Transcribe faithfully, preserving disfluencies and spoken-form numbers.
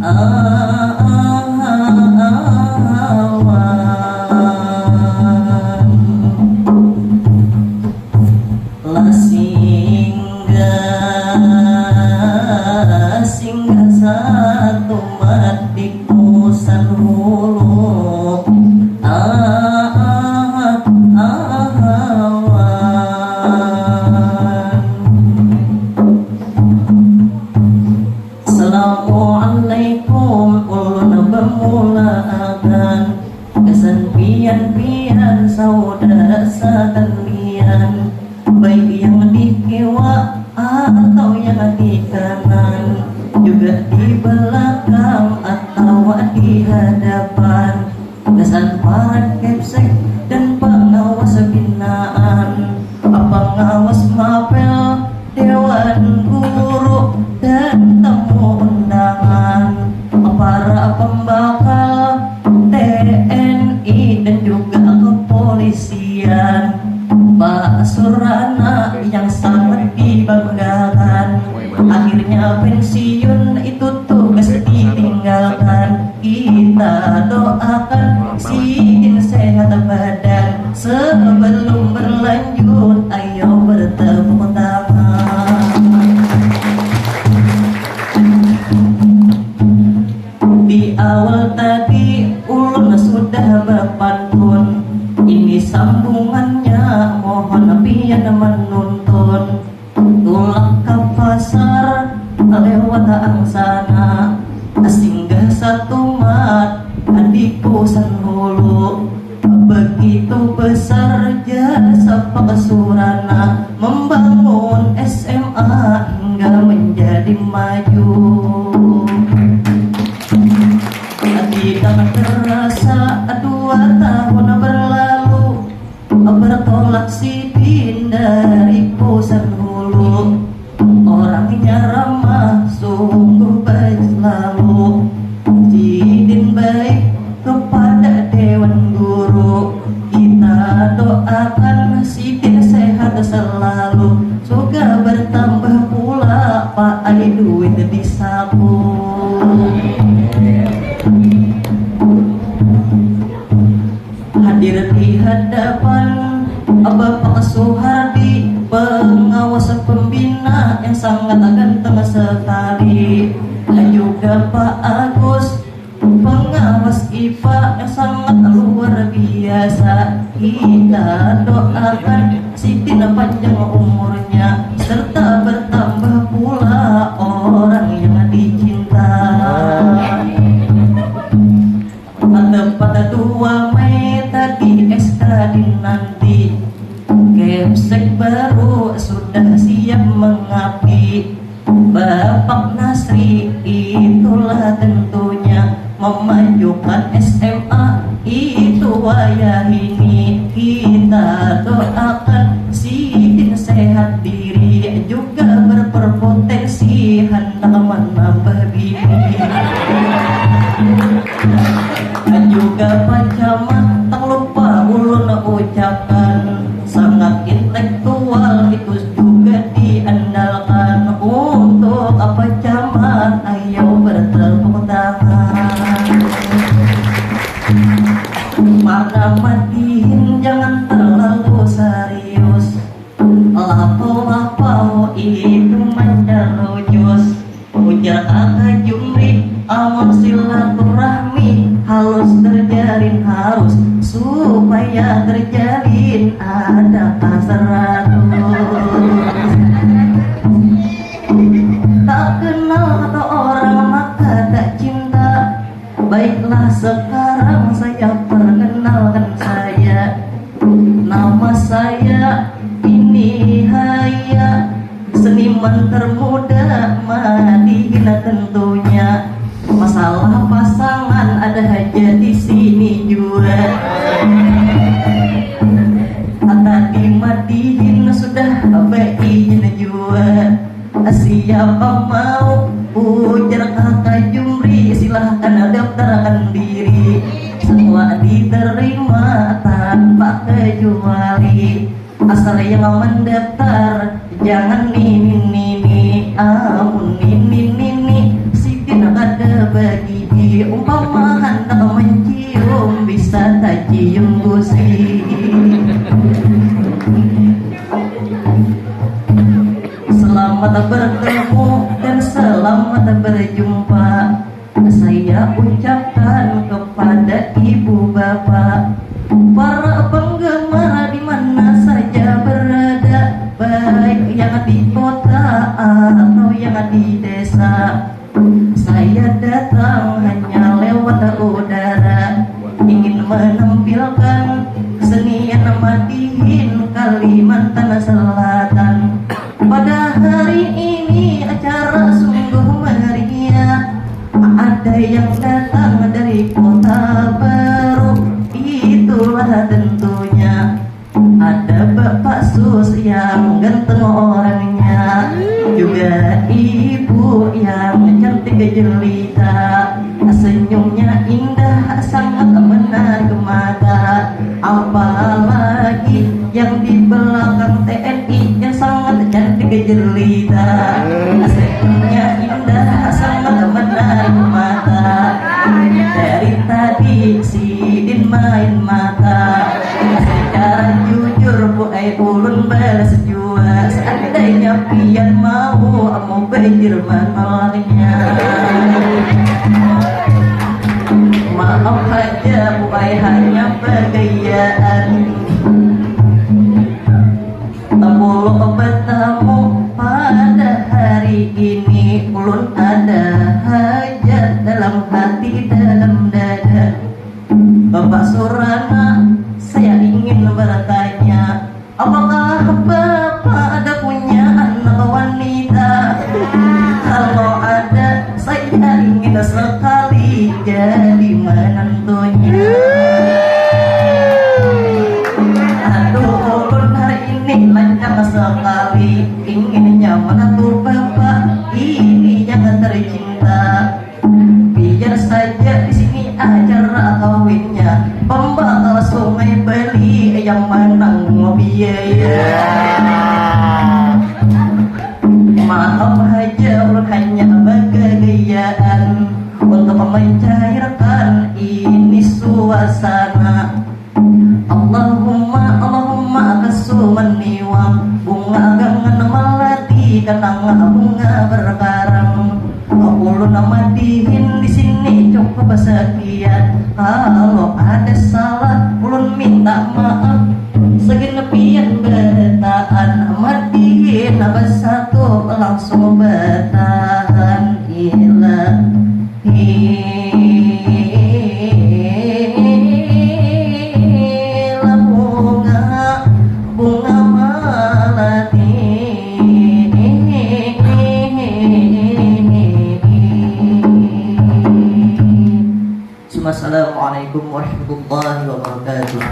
Awan. Lah singgah, singgah satu mat di Kusan Hulu. Ah, ah, ah, awan. Assalamualaikum, ulun bamulaakan gasan pian-pian saudara sakalian, baik yang di kiwa atau yang di kanan, juga di belakang atawa di hadapan. Gasan parak kepsek dan pangawas binaan, pangawas mapel, dewan guru, dan tamu undangan, para pembakal T N I dan juga kepolisian, Pak Surana yang sangat dibanggakan. Akhirnya pensiun itu tugas ditinggalkan. Kita doakan sidin sehat badan. Sebelum berlanjut, ayo bertepuk tangan. Di awal tadi ulun sudah bapantun. Ini sambungannya, mohon pian menuntun. Tulak ka pasar lewat angsana, singgah satumat di Kusan Hulu. Begitu besar jasa Pak Surana membangun S M A hingga menjadi maju. Tidak terasa dua tahun berlalu, bertolak sidin dari Kusan Hulu. Orangnya ramah, sungguh baik selalu. Sidin baik kepada dewan guru. Kita doakan sidin sehat selalu. Suka bertambah pula, Pak, ai duit di saku. Hadir di hadapan Bapak Suhardi, pengawas pembina yang sangat ganteng sekali. Dan juga Pak Agus, pengawas ipa yang sangat luar biasa. Kita doakan sidin panjang umurnya serta bertambah pula orang yang dicinta. Tepat dua Mei tadi S K dinanti. Kepsek baru sudah siap mengabdi. Bapak Nasri itulah tentunya memajukan S M A itu wayah ini. Kita doakan sidin sehat diri, juga berpotensi handak menambah bini. Dan juga Pak Camat, tak lupa ulun ucapkan, sangat intelektual itu juga diandalkan. Untuk Pak Camat, ayo bertepuk tangan. Mana madihin jangan terlalu serius. Lapau-lapau itu menjerunyus. Ujar Kaka Jumri, amun silaturahmi halus terjalin harus, supaya terjalin ada kasratus. Tak kenal kata orang maka tak cinta. Baiklah, sekarang saya perkenalkan saya. Nama saya ini Haya, seniman termuda Madihina tentunya. Masalah pasangan ada haja di sini jua. Tadi Madihin sudah baizin jua. Siapa mau, ujar Kaka Jumri, silahkan daftarkan diri. Semua diterima tanpa kecuali. Asal yang mendaftar jangan nini-nini. Amun nini-nini, Saya ucapkan kepada ibu bapak, para penggemar di mana saja berada, baik yang di kota atau yang di desa. Saya datang hanya lewat udara, ingin menampilkan kesenian madihin Kalimantan Selatan. Pada hari ini acara sungguh meriah. Ada yang datang dari kota baru, itulah tentunya. Ada Bapak Sus yang ganteng orangnya, juga ibu yang cantik jelita. Senyumnya indah, sangat menarik mata. Apalagi yang di belakang T N I yang sangat cantik jelita. Senyumnya indah, sangat menarik mata. Dari tadi sidin main mata. Secara jujur, Bu ai, ulun balas jua. Seandainya pian mau, mau banjir menolaknya. Maaf haja, Bu ai, hanya bagayaan. Tampulu batamu pada hari ini, ulun ada hajat dalam hati, dalam dada. Bapak Surana, saya ingin bertanya, apakah Bapak ada punya anak wanita? Kalau ada, saya ingin sekali jadi menantunya. Aduh, ulun hari ini lancang sekali, inginnya menantu Bapak ini yang tercinta. Biar saja di sini acara kawinnya, pembakal Sungai Bali yang menanggung biaya. Maaf haja, ulun hanya bagagayaan untuk mencairkan ini suasana. Allahumma, Allahumma, kasuman niwang, bunga gangan melati, kenanga bunga berkarang. Ulun madihin di sini cukup sekian. Kalau ada salah, ulun minta maaf. Segenap pian bataan, madihin bersatu langsung batahan. Ila Ila bunga, bunga melati. Assalamualaikum warahmatullahi wabarakatuh.